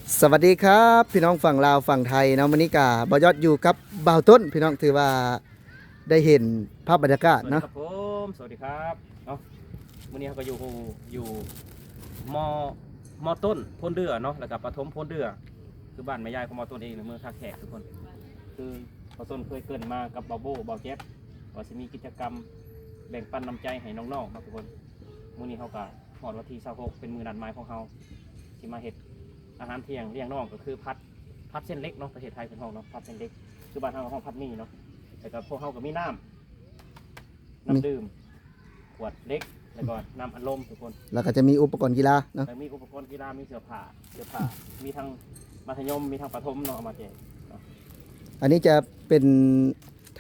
ສະຫວັດດີຄັບ ພີ່ນ້ອງຝັ່ງລາວຝັ່ງໄທເນາະ, ມື້ນີ້ກະບ່າວຍອດຢູ່ກັບບ່າວຕົ້ນ ພີ່ນ້ອງ ຖືວ່າໄດ້ເຫັນພາບບັນຍາກາດເນາະ. ສະຫວັດດີຄັບຜົມ ສະຫວັດດີຄັບເນາະ. ມື້ນີ້ເຮົາກໍຢູ່ ຢູ່ ມ ມ ຕົ້ນໂພນເດື່ອເນາະ ແລ້ວກໍປະຖົມໂພນເດື່ອ ຄືບ້ານແມ່ຍາຍຂອງໝໍ້ຕົ້ນເອງ ໃນເມືອງທ່າແຂກທຸກຄົນ. ຄືໝໍ້ຕົ້ນເຄີຍເກີ່ນມາກັບບ່າວໂບ້ ບ່າວແຈັບ ວ່າຊິມີກິດຈະກຳແບ່ງປັນນ້ຳໃຈໃຫ້ນ້ອງໆເນາະທຸກຄົນ. ມື້ນີ້ເຮົາກໍຮອດວັນທີຊາວຫົກ ເປັນມື້ນັດໝາຍຂອງເຮົາ ຊິມາເຮັດອາຫານທ່ຽງລ້ຽງນ້ອງ ກໍຄືຜັດ ຜັດເສັ້ນເລັກເນາະ ປະເທດໄທເພິ່ນຮ້ອງເນາະ ຜັດເສັ້ນເລັກ ຄືບ້ານເຮົາກໍຮ້ອງຜັດໝີ່ເນາະ. ແລ້ວກໍພວກເຮົາກໍມີນ້ຳ ນ້ຳດື່ມ ຂວດເລັກ ແລ້ວກໍນ້ຳອັດລົມທຸກຄົນ. ແລ້ວກໍຈະມີອຸປະກອນກິລາເນາະ ແລ້ວມີອຸປະກອນກິລາ ມີເສື້ອຜ້າ ເສື້ອຜ້າ ມີທັງມັດທະຍົມ ມີທັງປະຖົມເນາະ ເອົາມາແຈກເນາະ. ອັນນີ້ຈະເປັນ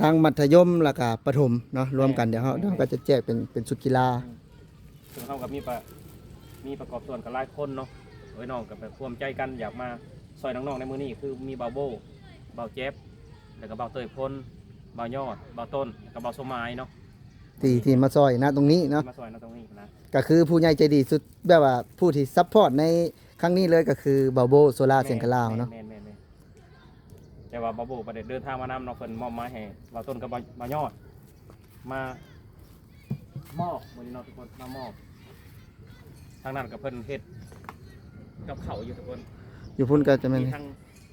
ທັງມັດທະຍົມ ແລ້ວກໍປະຖົມເນາະ ລວມກັນ. ແມ່ນ ດຽວເຮົາ ແມ່ນ ເຮົາກໍຈະແຈກເປັນ ເປັນຊຸດກິລາ. ອືມ ເຊິ່ງເຮົາກໍມີປະ ມີປະກອບສ່ວນກັນຫຼາຍຄົນເນາະ ເອີຍ ນ້ອງກໍແບບຮ່ວມໃຈກັນ ຢາກມາຊ່ອຍນ້ອງໆໃນມື້ນີ້ ຄືມີບ່າວໂບ້ ບ່າວແຈັບ ແລ້ວກໍບ່າວເຕີຍພົນ ບ່າວຍອດ ບ່າວຕົ້ນ ແລ້ວກໍບ່າວສົມໝາຍເນາະ ທີ່ ທີ່ມາຊ່ອຍນະຕົງນີ້ເນາະ ທີ່ມາຊ່ອຍນະຕົງນີ້ນະ. ກໍຄືຜູ້ໃຫຍ່ໃຈດີສຸດ ແບບວ່າຜູ້ທີ່ຊັບພອດໃນຄັ້ງນີ້ເລີຍ ກໍຄືບ່າວໂບ້ ໂຊລາ ແມ່ນ ສຽງກະລາວເນາະ. ແມ່ນໆໆ ແຕ່ວ່າບ່າວໂບ້ບໍ່ໄດ້ເດີນທາງມານຳເນາະ ເພິ່ນມອບໝາຍໃຫ້ບ່າວຕົ້ນກັບບ່າວ ບ່າວຍອດ ມາ ມອບມື້ນີ້ເນາະທຸກຄົນ ມາມອບ. ທາງນັ້ນກໍເພິ່ນເຮັດກັບເຂົ້າຢູ່ທຸກຄົນ ຢູ່ພຸ້ນກໍຈະແມ່ນ ມີທັງ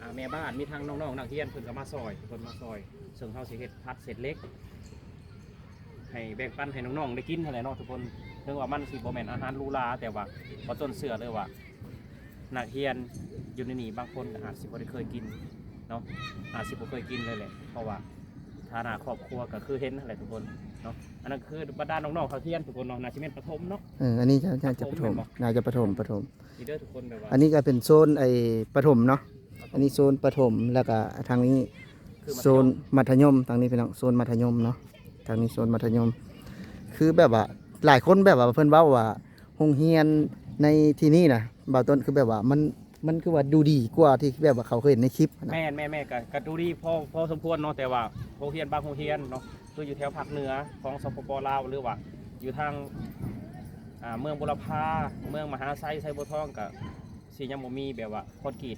ອ່າ ແມ່ບ້ານ ມີທັງນ້ອງໆນັກຮຽນ ເພິ່ນກໍມາຊ່ອຍ ເພິ່ນມາຊ່ອຍ. ເຊິ່ງເຮົາຊິເຮັດຜັດເສັ້ນເລັກ ໃຫ້ແບ່ງປັນໃຫ້ນ້ອງໆໄດ້ກິນຫັ້ນແຫຼະເນາະທຸກຄົນ. ເຖິງວ່າມັນຊິບໍ່ແມ່ນອາຫານຫຼູຫຼາ ແຕ່ວ່າບ່າວຕົ້ນເຊື່ອເລີຍວ່າ ນັກຮຽນຢູ່ໃນນີ້ບາງຄົນກໍອາດຊິບໍ່ໄດ້ເຄີຍກິນເນາະ ອາດຊິບໍ່ເຄີຍກິນເລີຍແຫຼະ ເພາະວ່າຖານະຄອບຄົວກໍຄືເຫັນຫັ້ນແຫຼະທຸກຄົນເນາະ. ອັນນັ້ນຄືບັນດານ້ອງໆນັກຮຽນທຸກຄົນເນາະ ໜ້າຊິແມ່ນປະຖົມເນາະ. ເອີ ອັນນີ້ຈະ ໜ້າຈະປະຖົມ ປະຖົມແມ່ນບໍ່? ໜ້າຈະປະຖົມ ປະຖົມ. ນີ້ເດີທຸກຄົນ ແບບວ່າ ອັນນີ້ກໍເປັນໂຊນໄອ້ປະຖົມເນາະ ປະຖົມ ອັນນີ້ໂຊນປະຖົມ ແລ້ວກໍທາງນີ້ ຄືມັດທະຍົມ ໂຊນມັດທະຍົມ ທາງນີ້ພີ່ນ້ອງ ໂຊນມັດທະຍົມເນາະ ທາງນີ້ໂຊນມັດທະຍົມ. ຄືແບບວ່າຫຼາຍຄົນແບບວ່າເພິ່ນເວົ້າວ່າ ໂຮງຮຽນໃນທີ່ນີ້ນະ ບ່າວຕົ້ນ ຄືແບບວ່າມັນ ມັນຄືວ່າດູດີກວ່າທີ່ແບບວ່າເຂົາເຄີຍເຫັນໃນຄລິບຫັ້ນນະ. ແມ່ນໆໆ ກະ ກະດູດີພໍ ພໍສົມຄວນເນາະ ແຕ່ວ່າໂຮງຮຽນບາງໂຮງຮຽນເນາະ ຄືຢູ່ແຖວພາກເໜືອຂອງ ສປປ ລາວ ຫຼືວ່າຢູ່ທາງ ອ່າ ເມືອງບົວລະພາ ເມືອງມະຫາໄຊ ໄຊບົວທອງ ກະຊິຍັງບໍ່ມີແບບວ່າຄອນກຣີດ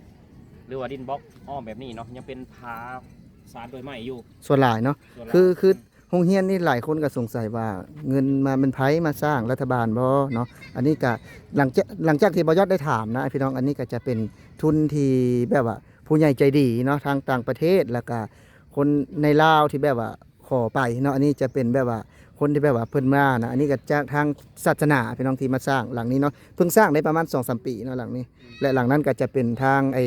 ຫຼືວ່າດິນບລັອກອ້ອມແບບນີ້ເນາະ ຍັງເປັນຜາສານດ້ວຍໄມ້ຢູ່ ສ່ວນຫຼາຍເນາະ. ສ່ວນຫຼາຍ ຄື ຄື ໂຮງຮຽນນີ້ຫຼາຍຄົນກໍສົງໄສວ່າເງິນມາ ແມ່ນໃຜມາສ້າງ ລັດຖະບານບໍ່ເນາະ? ອັນນີ້ກໍຫຼັງຈາກ ຫຼັງຈາກທີ່ບ່າວຍອດໄດ້ຖາມນະພີ່ນ້ອງ ອັນນີ້ກໍຈະເປັນທຶນທີ່ແບບວ່າຜູ້ໃຫຍ່ໃຈດີເນາະ ທາງຕ່າງປະເທດ ແລ້ວກໍຄົນໃນລາວທີ່ແບບວ່າຂໍໄປເນາະ. ອັນນີ້ຈະເປັນແບບວ່າຄົນທີ່ແບບວ່າເພິ່ນມານະ ອັນນີ້ກໍຈາກທາງສາສະໜາພີ່ນ້ອງທີ່ມາສ້າງຫຼັງນີ້ເນາະ ເພິ່ງສ້າງໄດ້ປະມານສອງສາມປີເນາະຫຼັງນີ້. ແລະ ຫຼັງນັ້ນກໍຈະເປັນທາງໄອ້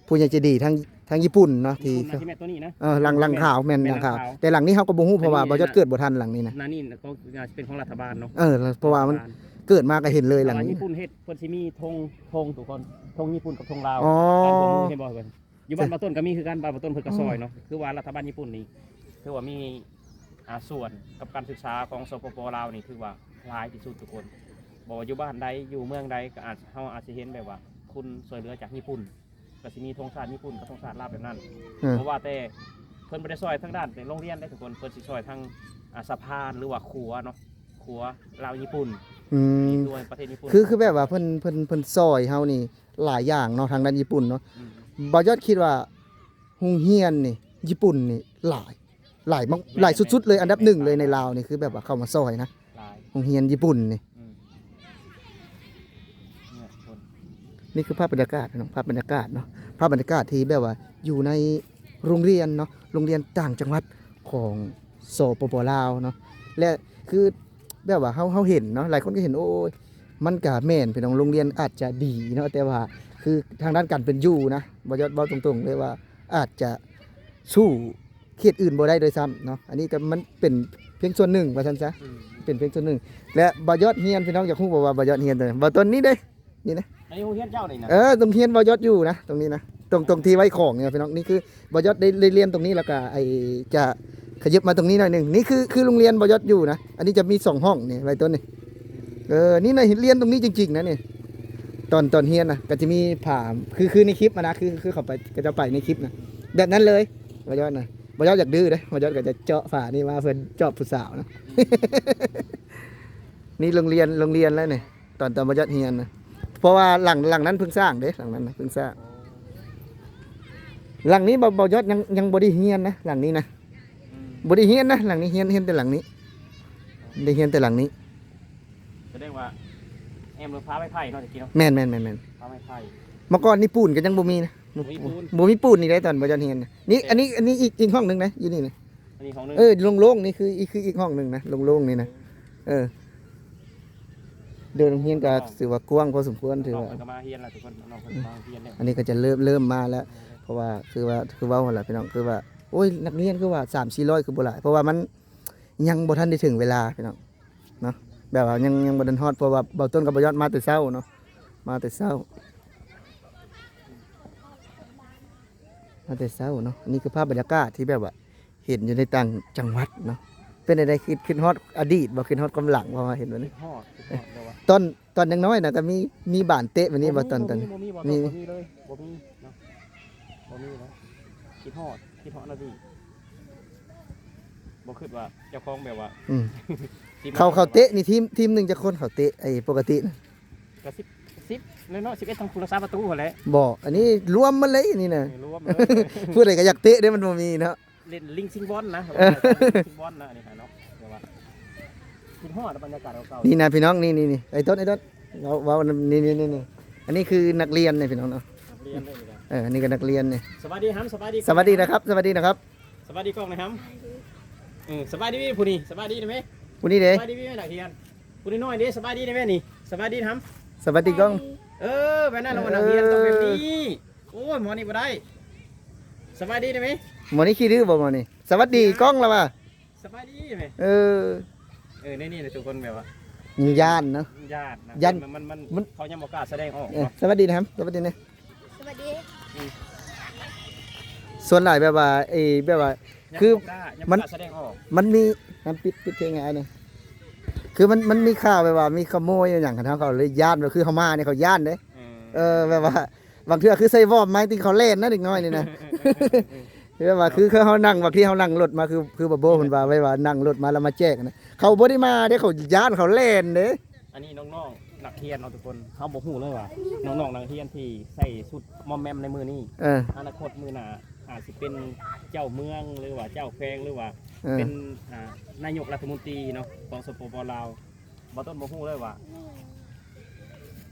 ຜູ້ໃຫຍ່ໃຈດີທາງ ທາງຍີ່ປຸ່ນເນາະ ທີ່ ຍີ່ປຸ່ນນະ ທີ່ແມ່ນຕົວນີ້ນະ ເອີ ຫຼັງ ຫຼັງຂາວ ແມ່ນ ແມ່ນຫຼັງຂາວ ຫຼັງຂາວ. ແຕ່ຫຼັງນີ້ເຮົາກໍບໍ່ຮູ້ ເພາະວ່າ ແຕ່ນີ້ ບ່າວຍອດເກີດບໍ່ທັນຫຼັງນີ້ນະ ນະນີ້ກໍໜ້າຊິເປັນຂອງລັດຖະບານເນາະ. ເອີ ເພາະວ່າມັນ ລັດຖະບານ ເກີດມາກໍເຫັນເລີຍຫຼັງນີ້. ຍີ່ປຸ່ນເຮັດ ເພິ່ນຊິມີທຸງ ທຸງທຸກຄົນ ທຸງຍີ່ປຸ່ນກັບທຸງລາວ. ອໍ ຕາມຂໍ້ມູນເຫັນບໍ່? ຢູ່ບ້ານບ່າວຕົ້ນກໍມີຄືກັນ ບ້ານບ່າວຕົ້ນເພິ່ນກໍຊ່ອຍເນາະ ອືມ ຄືວ່າລັດຖະບານຍີ່ປຸ່ນນີ້ ຖືວ່າມີ ອ່າ ສ່ວນກັບການສຶກສາຂອງ ສປປ ລາວ ນີ້ ຖືວ່າຫຼາຍທີ່ສຸດທຸກຄົນ. ບໍ່ວ່າຢູ່ບ້ານໃດ ຢູ່ເມືອງໃດ ກໍອາດ ເຮົາອາດຊິເຫັນແບບວ່າທຶນຊ່ວຍເຫຼືອຈາກຍີ່ປຸ່ນ ກໍຊິມີທຸງຊາດຍີ່ປຸ່ນກັບທຸງຊາດລາວແບບນັ້ນ. ອືມ ບໍ່ວ່າແຕ່ເພິ່ນບໍ່ໄດ້ຊ່ອຍທາງດ້ານແຕ່ໂຮງຮຽນເດ້ທຸກຄົນ ເພິ່ນຊິຊ່ອຍທັງ ອ່າ ສະພານ ຫຼືວ່າຂົວເນາະ ຂົວລາວຍີ່ປຸ່ນ. ອືມ ໂດຍປະເທດຍີ່ປຸ່ນ ຄື ຄືແບບວ່າເພິ່ນ ເພິ່ນ ເພິ່ນຊ່ອຍເຮົານີ້ຫຼາຍຢ່າງເນາະ ທາງດ້ານຍີ່ປຸ່ນເນາະ. ອືມ ບ່າວຍອດຄິດວ່າໂຮງຮຽນນີ້ ຍີ່ປຸ່ນນີ້ຫຼາຍ ຫຼາຍມາກ ຫຼາຍສຸດໆເລີຍ ອັນດັບໜຶ່ງເລີຍໃນລາວນີ້ ຄືແບບວ່າເຂົ້າມາຊ່ອຍນະ ຫຼາຍ ໂຮງຮຽນຍີ່ປຸ່ນນີ້. ອືມ ນີ້ຄືພາບບັນຍາກາດເນາະ ພາບບັນຍາກາດເນາະ ພາບບັນຍາກາດທີ່ແບບວ່າຢູ່ໃນໂຮງຮຽນເນາະ ໂຮງຮຽນຕ່າງຈັງຫວັດຂອງ ສປປ ລາວ ເນາະ. ແລະ ຄືແບບວ່າເຮົາ ເຮົາເຫັນເນາະ ຫຼາຍຄົນກໍເຫັນ ໂອ້ຍ ມັນກະແມ່ນພີ່ນ້ອງ ໂຮງຮຽນອາດຈະດີເນາະ ແຕ່ວ່າຄືທາງດ້ານການເປັນຢູ່ນະ ບ່າວຍອດເວົ້າຕົງໆເລີຍວ່າ ອາດຈະສູ້ເຂດອື່ນບໍ່ໄດ້ດ້ວຍຊ້ຳເນາະ. ອັນນີ້ກໍມັນເປັນພຽງສ່ວນໜຶ່ງວ່າຊັ້ນຊະ ອືມ ເປັນພຽງສ່ວນໜຶ່ງ. ແລະ ບ່າວຍອດຮຽນ ພີ່ນ້ອງຢາກຮູ້ບໍ່ວ່າບ່າວຍອດຮຽນຕົວໃດ? ບ່າວຕົ້ນນີ້ເດ້ ນີ້ນະ ໃນໂຮງຮຽນເຈົ້ານີ້ນະ? ເອີ ໂຮງຮຽນບ່າວຍອດຢູ່ນະ ຕົງນີ້ນະ ຕົງ ຕົງທີ່ໄວ້ຂອງນີ້ພີ່ນ້ອງ. ນີ້ຄືບ່າວຍອດໄດ້ ໄດ້ຮຽນຕົງນີ້ ແລ້ວກໍໄອ້ຈະຂະຫຍິບມາຕົງນີ້ໜ້ອຍໜຶ່ງ. ນີ້ຄື ຄືໂຮງຮຽນບ່າວຍອດຢູ່ນະ. ອັນນີ້ຈະມີສອງຫ້ອງນີ້ ໄວ້ຕົ້ນນີ້. ເອີ ນີ້ນະ ຮຽນຕົງນີ້ຈິງໆນະນີ້. ຕອນ ຕອນຮຽນນະ ກໍຈະມີຜ້າ ຄື ຄືໃນຄລິບຫັ້ນນະ ຄື ຄືເຂົາໄປ ເຂົາເຈົ້າໄປໃນຄລິບນະ ແບບນັ້ນເລີຍ ບ່າວຍອດນະ. ບ່າວຍອດຢາກດື້ເດ້ ບ່າວຍອດກໍຈະເຈາະຜ້ານີ້ມາເພື່ອຈອບຜູ້ສາວນະ. ນີ້ໂຮງຮຽນ ໂຮງຮຽນແລ້ວນີ້ ຕອນ ຕອນບ່າວຍອດຮຽນນະ. ພາະວ່າຫຼັງ ຫຼັງນັ້ນເພິ່ງສ້າງເດ້ ຫຼັງນັ້ນນະເພິ່ງສ້າງ. ຫຼັງນີ້ ເບົາ ເບົາຍອດຍັງ ຍັງບໍ່ໄດ້ຮຽນນະ ຫຼັງນີ້ນະ. ອືມ ບໍ່ໄດ້ຮຽນນະ ຫຼັງນີ້ຮຽນ ຮຽນແຕ່ຫຼັງນີ້ ໄດ້ຮຽນແຕ່ຫຼັງນີ້. ສະແດງວ່າແອ້ມລົດພາໄມ້ໄຜ່ເນາະ ແຕ່ກີ້ເນາະ. ແມ່ນໆໆໆ ພາໄມ້ໄຜ່. ເມື່ອກ່ອນນີ້ປູນກໍຍັງບໍ່ມີນະ ບໍ່ມີປູນ ບໍ່ມີປູນນີ້ໄດ໋ ຕອນເບົາຍອດຮຽນນະ. ນີ້ ເອີ ອັນນີ້ ອັນນີ້ອີກ ອີກຫ້ອງໜຶ່ງນະ ຢູ່ນີ້ນະ. ອັນນີ້ຫ້ອງໜຶ່ງ. ເອີ ໂລ່ງໆ ນີ້ຄື ອີກ ຄືອີກຫ້ອງໜຶ່ງນະ ໂລ່ງໆ ນີ້ນະ. ເອີ ເດີ່ນໂຮງຮຽນກໍຖືວ່າກວ້າງພໍສົມຄວນ ຖືວ່າ ນ້ອງໆເພິ່ນກໍມາຮຽນແລ້ວທຸກຄົນ ນ້ອງໆເພິ່ນກໍມາຮຽນແລ້ວ. ອັນນີ້ກໍຈະເລີ່ມ ເລີ່ມມາແລ້ວ ເພາະວ່າຄືວ່າ ຄືເວົ້າຫັ້ນລະພີ່ນ້ອງ ຄືວ່າ ໂອ້ຍ ນັກຮຽນຄືວ່າສາມສີ່ຮ້ອຍ ຄືບໍ່ຫຼາຍ ເພາະວ່າມັນຍັງບໍ່ທັນໄດ້ເຖິງເວລາພີ່ນ້ອງເນາະ ແບບວ່າຍັງ ຍັງບໍ່ທັນຮອດ ເພາະວ່າເບົາຕົ້ນກັບເບົາຍອດມາແຕ່ເຊົ້າເນາະ ມາແຕ່ເຊົ້າ ມາແຕ່ເຊົ້າເນາະ. ອັນນີ້ຄືພາບບັນຍາກາດທີ່ແບບວ່າ ເຫັນຢູ່ໃນຕ່າງຈັງຫວັດເນາະ. ເປັນໃດ ຄິດ ຄິດຮອດອະດີດບໍ່? ຄິດຮອດຄວາມຫຼັງບໍ່ ມາເຫັນແບບນີ້? ຄິດຮອດ ຄິດຮອດແຕ່ວ່າ ຕອນ ຕອນຍັງນ້ອຍນະ ກໍມີ ມີບານເຕະແບບນີ້ບໍ່? ຕອນ ຕອນ ບໍ່ມີ ບໍ່ມີ ບໍ່ມີ ບໍ່ມີເລີຍ ບໍ່ມີເນາະ ບໍ່ມີເລີຍ. ຄິດຮອດ ຄິດຮອດອະດີດ ບໍ່ຄິດວ່າເຈົ້າຂອງແບບວ່າ ອືມ ທີມ ເຂົາ ເຂົາເຕະນີ້ ທີມ ທີມໜຶ່ງຈັກຄົນເຂົາເຕະ ໄອ້ປົກກະຕິນະ? ກໍສິບ ສິບແລ້ວເນາະ ສິບເອັດ ທັງຜູ້ລັກສາປະຕູຫັ້ນແຫຼະ. ບໍ່ ອັນນີ້ລວມໝົດເລີຍນີ້ນະ ເອີ ລວມເລີຍ ຜູ້ໃດກໍຢາກເຕະເດ້ ມັນບໍ່ມີເນາະ. ເລ່ນລິງຊິງບອນນະ ເອີ ລິງຊິງບອນນະ ອັນນີ້ນະເນາະ ແຕ່ວ່າຄິດຮອດບັນຍາກາດເກົ່າໆ ນີ້ນະພີ່ນ້ອງ ນີ້ໆໆ ໄອ້ຕົ້ນ ໄອ້ຕົ້ນ ເວົ້າ ເວົ້ານຳ ນີ້ໆໆ ອັນນີ້ຄືນັກຮຽນນີ້ພີ່ນ້ອງເນາະ ນັກຮຽນເດ້ນີ້ນະ. ເອີ ອັນນີ້ກໍນັກຮຽນນີ້. ສະບາຍດີຫຳ ສະບາຍດີ ສະບາຍດີນະຄັບ ສະບາຍດີນະຄັບ ສະບາຍດີກ້ອງນະຫຳ. ເອີ ສະບາຍດີຜູ້ນີ້ ສະບາຍດີນະແມ່ ຜູ້ນີ້ເດ້ ສະບາຍດີແມ່ ນັກຮຽນ ຜູ້ນ້ອຍໆເດ້ ສະບາຍດີນະແມ່ນີ້ ສະບາຍດີຫຳ ສະບາຍດີກ້ອງ. ເອີ ແບບນັ້ນລະ ເອີ ນັກຮຽນຕ້ອງແບບນີ້. ໂອ້ຍ ໝໍນີ້ບໍ່ໄດ້. ສະບາຍດີໄດ້ໄໝ? ໝໍນີ້ຂີ້ດື້ບໍ່ໝໍນີ້? ສະຫວັດດີກ້ອງລະວ່າ. ສະບາຍດີໄໝ? ເອີ ເອີ ໃນນີ້ນະທຸກຄົນແບບວ່າ ຢ້ານເນາະ ຢ້ານນະ ຢ້ານ ມັນ ມັນ ມັນ ມັນ ເຂົາຍັງບໍ່ກ້າສະແດງອອກ. ເອີ ເນາະ ສະຫວັດດີນະ ສະຫວັດດີນະ ສະຫວັດດີ. ອືມ ສ່ວນຫຼາຍແບບວ່າ ເອີ ແບບວ່າ ຍັງ ຄື ບໍ່ກ້າ ຍັງບໍ່ກ້າສະແດງອອກ. ມັນ ມັນມີ ນຳ ປິດ ປິດເພງໃຫ້ອ້າຍແດ່. ຄືມັນ ມັນມີຂ່າວແບບວ່າມີຂະໂມຍອີ່ຫຍັງ ເຂົາ ເຂົາເລີຍຢ້ານ ແບບຄືເຮົາມານີ້ເຂົາຢ້ານເດ້. ເອີ ເອີ ແບບວ່າ ບາງເທື່ອຄືໃສ່ວອມມາຕິເຂົາແລ່ນນະ ເດັກນ້ອຍນີ້ນະ. ແບບວ່າຄື ຄືເຮົານັ່ງ ບາງທີເຮົານັ່ງລົດມາ ຄື ຄືບາໂບເພິ່ນວ່າໄວ້ວ່ານັ່ງລົດມາແລ້ວມາແຈກນະ ເຂົາບໍ່ໄດ້ມາເດ້ ເຂົາຢ້ານ ເຂົາແລ່ນເດ້. ອັນນີ້ນ້ອງໆນັກຮຽນເນາະທຸກຄົນ ເຮົາບໍ່ຮູ້ເລີຍວ່ານ້ອງໆນັກຮຽນທີ່ໃສ່ຊຸດມອມແມມໃນມື້ນີ້ ເອີ ອະນາຄົດມື້ໜ້າອາດຊິເປັນເຈົ້າເມືອງ ຫຼືວ່າເຈົ້າແຂວງ ຫຼືວ່າ ເອີ ເປັນ ອ່າ ນາຍົກລັດຖະມົນຕີເນາະ ຂອງ ສປປ ລາວ. ບໍ່ຕົ້ນບໍ່ຮູ້ເລີຍວ່າ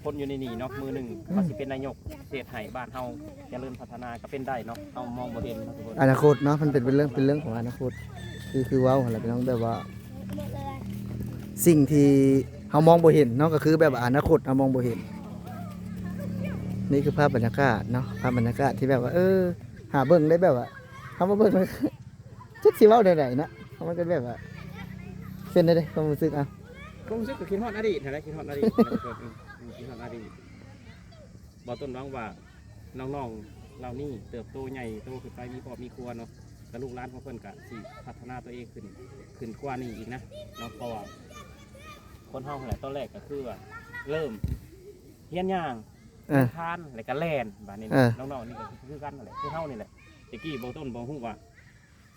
ຄົນຢູ່ໃນນີ້ເນາະ ມື້ໜຶ່ງ ອືມ ວ່າຊິເປັນນາຍົກ ເຮັດໃຫ້ບ້ານເຮົາຈະເລີນພັດທະນາກໍເປັນໄດ້ເນາະ ເຮົາມອງບໍ່ເຫັນເນາະທຸກຄົນ. ອະນາຄົດເນາະ ມັນເປັນ ເປັນເລື່ອງ ເປັນເລື່ອງຂອງອະນາຄົດ ຄື ຄືເວົ້າຫັ້ນແຫຼະພີ່ນ້ອງ ແບບວ່າສິ່ງທີ່ເຮົາມອງບໍ່ເຫັນເນາະ ກໍຄືແບບວ່າອະນາຄົດເຮົາມອງບໍ່ເຫັນ. ນີ້ຄືພາບບັນຍາກາດເນາະ ພາບບັນຍາກາດທີ່ແບບວ່າ ເອີ ຫາເບິ່ງໄດ້ ແບບວ່າເຮົາມາເບິ່ງ ຈັກຊິເວົ້າແນວໃດເນາະ ມັນກໍແບບວ່າ ເປັນແນວໃດຄວາມຮູ້ສຶກ? ເອົາ ຄວາມຮູ້ສຶກກໍຄິດຮອດອະດີດຫັ້ນແຫຼະ ຄິດຮອດອະດີດ ອືມ ຄິດຮອດອະດີດ. ບໍ່ຕົ້ນຫວັງວ່ານ້ອງໆເຫຼົ່ານີ້ເຕີບໂຕໃຫຍ່ໂຕຂຶ້ນໄປ ມີຄອບມີຄົວເນາະ ກໍລູກຫຼານຂອງເພິ່ນກໍຊິພັດທະນາຕົວເອງຂຶ້ນ ຂຶ້ນກວ່ານີ້ອີກນະເນາະ ເພາະວ່າຄົນເຮົາຫັ້ນແຫຼະ ຕອນແລກກໍຄືວ່າເລີ່ມຮຽນຍ່າງ ເອີ ຮຽນຄານ ແລ້ວກໍແລ່ນ ບາດນີ້ ເອີ ນ້ອງໆນີ້ກໍຄືກັນຫັ້ນແຫຼະ ຄືເຮົານີ້ແຫຼະ. ແຕ່ກີ້ບໍ່ຕົ້ນບໍ່ຮູ້ວ່າ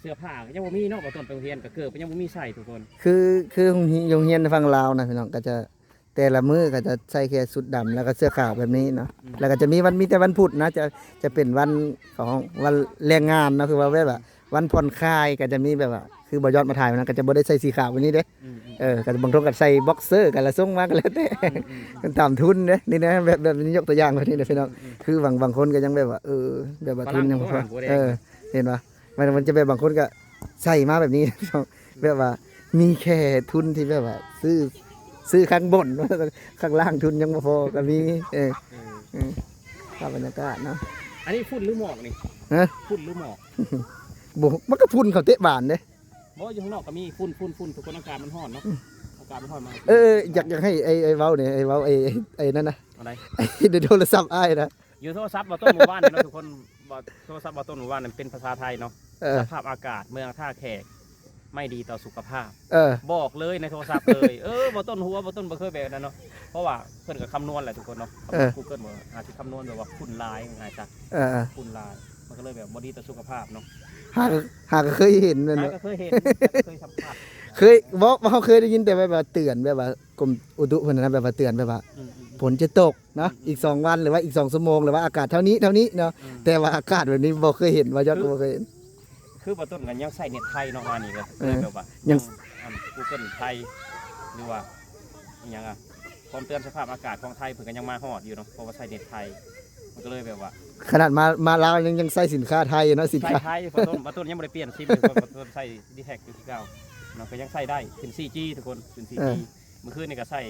ເສື້ອຜ້າກໍຍັງບໍ່ມີເນາະ ບໍ່ຕົ້ນໄປໂຮງຮຽນ ກໍເກີບກໍຍັງບໍ່ມີໃສ່ທຸກຄົນ. ຄື ຄືໂຮງຮຽນຝັ່ງລາວນະພີ່ນ້ອງ ກໍຈະ ແຕ່ລະມື້ກໍຈະໃສ່ແຄ່ຊຸດດຳ ແລ້ວກໍເສື້ອຂາວແບບນີ້ເນາະ ອືມ ແລ້ວກໍຈະມີວັນ ມີແຕ່ວັນພຸດນະ ຈະ ຈະເປັນວັນຂອງ ວັນແຮງງານເນາະ ຄືວ່າແບບວ່າວັນຜ່ອນຄາຍ ກໍຈະມີແບບວ່າ ຄືບໍ່ຢອດມາຖ່າຍວັນນັ້ນ ກໍຈະບໍ່ໄດ້ໃສ່ສີຂາວແບບນີ້ເດ້. ອືມໆ ເອີ ກໍບາງຄົນກໍໃສ່ບັອກເຊີກັນລະສົ່ງມາກໍແລ້ວແຕ່ ອືມໆໆ ຕາມທຶນເດ້. ນີ້ນະ ແບບ ແບບນີ້ ຍົກຕົວຢ່າງແບບນີ້ນະພີ່ນ້ອງ ອືມໆ ຄືບາງ ບາງຄົນກໍຍັງແບບວ່າ ເອີ ແບບວ່າທຶນຍັງບໍ່ພໍ ເອີ ເຫັນບໍ່? ມັນ ມັນຈະແບບບາງຄົນກໍໃສ່ມາແບບນີ້ ແບບວ່າມີແຄ່ທຶນທີ່ແບບວ່າຊື້ ຊື້ຂ້າງບົນ ຂ້າງລ່າງທຶນຍັງບໍ່ພໍກໍມີ. ເອີ ເອີ ເອີ ພາບບັນຍາກາດເນາະ. ອັນນີ້ຝຸ່ນຫຼືໝອກນີ້? ຮະ? ຝຸ່ນຫຼືໝອກ? ບໍ່ ມັນກໍຝຸ່ນ ເຂົາເຕະບານເດ້. ບໍ່ ຢູ່ຂ້າງນອກກໍມີຝຸ່ນ ຝຸ່ນ ຝຸ່ນ ທຸກຄົນ ອາກາດມັນຮ້ອນເນາະ ອືມ ອາກາດມັນຮ້ອນມາ. ເອີ ເອີ ຢາກ ຢາກໃຫ້ໄອ້ ໄອ້ເວົ້ານີ້ ໄອ້ເວົ້າໄອ້ ໄອ້ນັ້ນນະ ອັນໃດ? ໃນໂທລະສັບອ້າຍນະ ຢູ່ໂທລະສັບບ່າວຕົ້ນມື້ວານນີ້ເນາະທຸກຄົນ ບ່າວ ໂທລະສັບບ່າວຕົ້ນມື້ວານນີ້ເປັນພາສາໄທເນາະ. ເອີ ສະພາບອາກາດເມືອງທ່າແຂກໄມ່ດີຕໍ່ສຸຂະພາບ. ເອີ ບອກເລີຍໃນໂທລະສັບເລີຍ. ເອີ ບ່າວຕົ້ນຮູ້ ບ່າວຕົ້ນບໍ່ເຄີຍແບບນັ້ນເນາະ ເພາະວ່າເພິ່ນກໍຄຳນວນແຫຼະທຸກຄົນເນາະ. ເອີ ຄຳນວນ Google ບໍ່ ອາດຊິຄຳນວນແບບວ່າຝຸ່ນຫຼາຍ ງ່າຍຊະ ເອີ ຝຸ່ນຫຼາຍ ມັນກໍເລີຍແບບບໍ່ດີຕໍ່ສຸຂະພາບເນາະ. ຫາ ຫາກໍເຄີຍເຫັນແມ່ນບໍ່? ຫາກໍເຄີຍເຫັນ ເຄີຍສຳຜັດ ເຄີຍ ບໍ່ ເຮົາເຄີຍໄດ້ຍິນແຕ່ແບບວ່າເຕືອນ ແບບວ່າ ກົມອຸຕຸເພິ່ນນະ ແບບວ່າເຕືອນແບບວ່າ ອືມໆໆ ຝົນຈະຕົກ ເນາະ ອີກສອງວັນ ຫຼືວ່າອີກສອງຊົ່ວໂມງ ຫຼືວ່າອາກາດເທົ່ານີ້ ເທົ່ານີ້ເນາະ ອືມ ແຕ່ວ່າອາກາດແບບນີ້ບໍ່ເຄີຍເຫັນ ບ່າວຍອດກໍບໍ່ເຄີຍເຫັນ. ຄືບ່າວຕົ້ນກໍຍັງໃຊ້ເນັດໄທເນາະ ວ່ານີ້ກໍ ເອີ ແບບວ່າ ຍັງ ອັນ Google ໄທ ຫຼືວ່າອີ່ຫຍັງອະ ຄວາມເຕືອນສະພາບອາກາດຂອງໄທ ເພິ່ນກໍຍັງມາຮອດຢູ່ເນາະ ເພາະວ່າໃຊ້ເນັດໄທ ມັນກໍເລີຍແບບວ່າ ຂະໜາດມາ ມາລາວຍັງ ຍັງໃຊ້ສິນຄ້າໄທຢູ່ເນາະ ສິນຄ້າ ໃຊ້ໄທ ບ່າວຕົ້ນ ບ່າວຕົ້ນຍັງບໍ່ໄດ້ປ່ຽນຊິມເລີຍ ບ່າວຕົ້ນໃຊ້ D-Tactic ຄືເກົ່າເນາະ ກໍຍັງໃຊ້ໄດ້ ຂຶ້ນ ສີ່ຈີ ທຸກຄົນ ຂຶ້ນ ສີ່ຈີ ເອີ ມື້ຄືນນີ້ກໍໃຊ້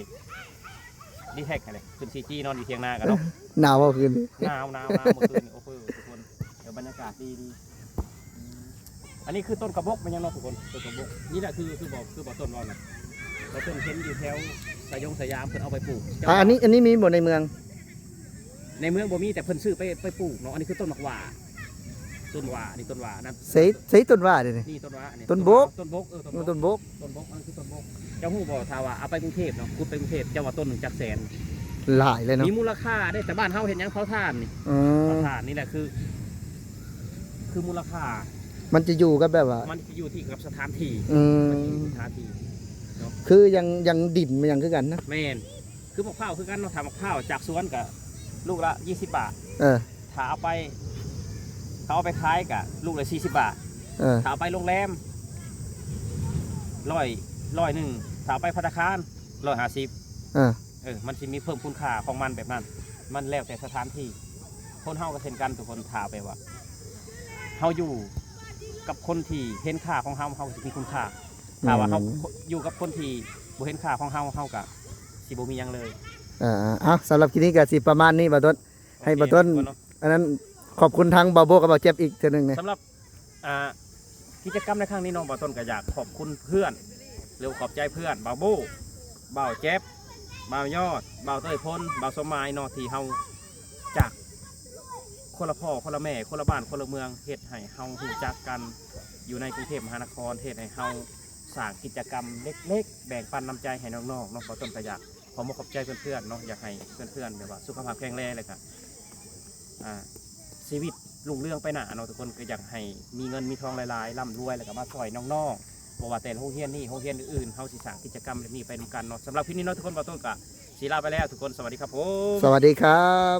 D-Tactic ຫັ້ນແຫຼະ ຂຶ້ນ ສີ່ຈີ ນອນຢູ່ຖຽງນາກັນເນາະ ໜາວບໍ່ຄືນນີ້? ໜາວ ໜາວ ໜາວ ມື້ຄືນນີ້ ໂອ້ໂຫ ທຸກຄົນ ເອີ ບັນຍາກາດດີ ດີ ອືມ ອັນນີ້ຄືຕົ້ນກະບົກແມ່ນຫຍັງເນາະ ທຸກຄົນ ຕົ້ນກະບົກ ນີ້ແຫຼະ ຄື ຄືບ່າວ ຄືບ່າວຕົ້ນເວົ້ານະ ບ່າວຕົ້ນເຫັນຢູ່ແຖວສະຢອງສະຫຍາມ ເພິ່ນເອົາໄປປູກ ອ່າ ອັນນີ້ ອັນນີ້ມີບໍ່ໃນເມືອງ? ໃນເມືອງບໍ່ມີ ແຕ່ເພິ່ນຊື້ໄປ ໄປປູກເນາະ ອັນນີ້ຄືຕົ້ນໝາກຫວ້າ ຕົ້ນຫວ້າ ອັນນີ້ຕົ້ນຫວ້າ ອັນນັ້ນ ໃສ ໃສຕົ້ນຫວ້າເດນີ້? ນີ້ຕົ້ນຫວ້າ ອັນນີ້ ຕົ້ນບົກ ຕົ້ນບົກ ເອີ ຕົ້ນບົກ ຕົ້ນບົກ ຕົ້ນບົກ ອັນນັ້ນຄືຕົ້ນບົກ ເຈົ້າຮູ້ບໍ່ ຖ້າວ່າເອົາໄປກຸງເທບເນາະ ຂຸດໄປກຸງເທບ ເຈົ້າວ່າຕົ້ນໜຶ່ງຈັກແສນ? ຫຼາຍເລີຍເນາະ ມີມູນລະຄ່າເດ້ ແຕ່ບ້ານເຮົາເຮັດຫຍັງ ເຜົາຖ່ານນີ້ ອໍ ເຜົາຖ່ານນີ້ແຫຼະ ຄື ຄືມູນລະຄ່າ ມັນຈະຢູ່ກັບແບບວ່າ ມັນຈະຢູ່ທີ່ກັບສະຖານທີ່ ອືມ ມັນຈະຢູ່ສະຖານທີ່ເນາະ ຄືຢ່າງ ຢ່າງດິນມັນຫຍັງຄືກັນນະ ແມ່ນ ຄືໝາກພ້າວຄືກັນເນາະ ຖ້າໝາກພ້າວຈາກສວນກະລູກລະ ຊາວ ຊາວບາດ ເອີ ຖ້າເອົາໄປ ເຂົາເອົາໄປຂາຍກະລູກລະ ສີ່ສິບບາດ ເອີ ຖ້າເອົາໄປໂຮງແຮມ ຮ້ອຍ ຮ້ອຍໜຶ່ງ ຖ້າເອົາໄປພັດຕາຄານ ຮ້ອຍຫ້າສິບ ເອີ ເອີ ມັນຊິມີເພີ່ມຄຸນຄ່າຂອງມັນແບບນັ້ນ ມັນແລ້ວແຕ່ສະຖານທີ່ ຄົນເຮົາກໍເຊັ່ນກັນທຸກຄົນ ຖ້າແບບວ່າເຮົາຢູ່ກັບຄົນທີ່ເຫັນຄ່າຂອງເຮົາ ເຮົາກໍຊິມີຄຸນຄ່າ ຖ້າວ່າເຮົາ ແມ່ນ ຢູ່ກັບຄົນທີ່ບໍ່ເຫັນຄ່າຂອງເຮົາ ເຮົາກໍຊິບໍ່ມີຫຍັງເລີຍ ເອີ ເອົາ ສຳລັບຄລິບນີ້ກໍຊິປະມານນີ້ ບ່າວຕົ້ນ ໃຫ້ບ່າວຕົ້ນ ໂອເຄ ທຸກຄົນເນາະ ອັນນັ້ນ ຂອບຄຸນທາງບ່າວໂບ້ກັບບ່າວແຈັບອີກເທື່ອໜຶ່ງແດ່ ສຳລັບ ອ່າ ກິດຈະກຳໃນຄັ້ງນີ້ເນາະ ບ່າວຕົ້ນກໍຢາກຂອບຄຸນເພື່ອນ ຫຼືວ່າຂອບໃຈເພື່ອນ ບ່າວໂບ້ ບ່າວແຈັບ ບ່າວຍອດ ບ່າວເຕີຍພົນ ບ່າວສົມໝາຍເນາະ ທີ່ເຮົາຈາກຄົນລະພໍ່ຄົນລະແມ່ ຄົນລະບ້ານຄົນລະເມືອງ ເຮັດໃຫ້ເຮົາຮູ້ຈັກກັນຢູ່ໃນກຸງເທບມະຫານະຄອນ ເຮັດໃຫ້ເຮົາສ້າງກິດຈະກຳເລັກໆ ແບ່ງປັນນ້ຳໃຈໃຫ້ນ້ອງໆເນາະ ບ່າວຕົ້ນກໍຢາກ ຂໍມາຂອບໃຈເພື່ອນໆເນາະ ຢາກໃຫ້ເພື່ອນໆແບບວ່າສຸຂະພາບແຂງແຮງ ແລ້ວກະ ອ່າ ຊີວິດຮຸ່ງເຮືອງໄປໜ້າເນາະ ທຸກຄົນກໍຢາກໃຫ້ມີເງິນມີທອງຫຼາຍໆ ລ່ຳລວຍ ແລ້ວກະມາຊ່ອຍນ້ອງໆ ບໍ່ວ່າແຕ່ໂຮງຮຽນນີ້ ໂຮງຮຽນອື່ນໆ ເຮົາຊິສ້າງກິດຈະກຳແບບນີ້ໄປນຳກັນເນາະ. ສຳລັບຄລິບນີ້ເນາະ ທຸກຄົນ ບ່າວຕົ້ນກະຊິລາໄປແລ້ວ ທຸກຄົນ ສະຫວັດດີຄັບຜົມ ສະຫວັດດີຄັບ.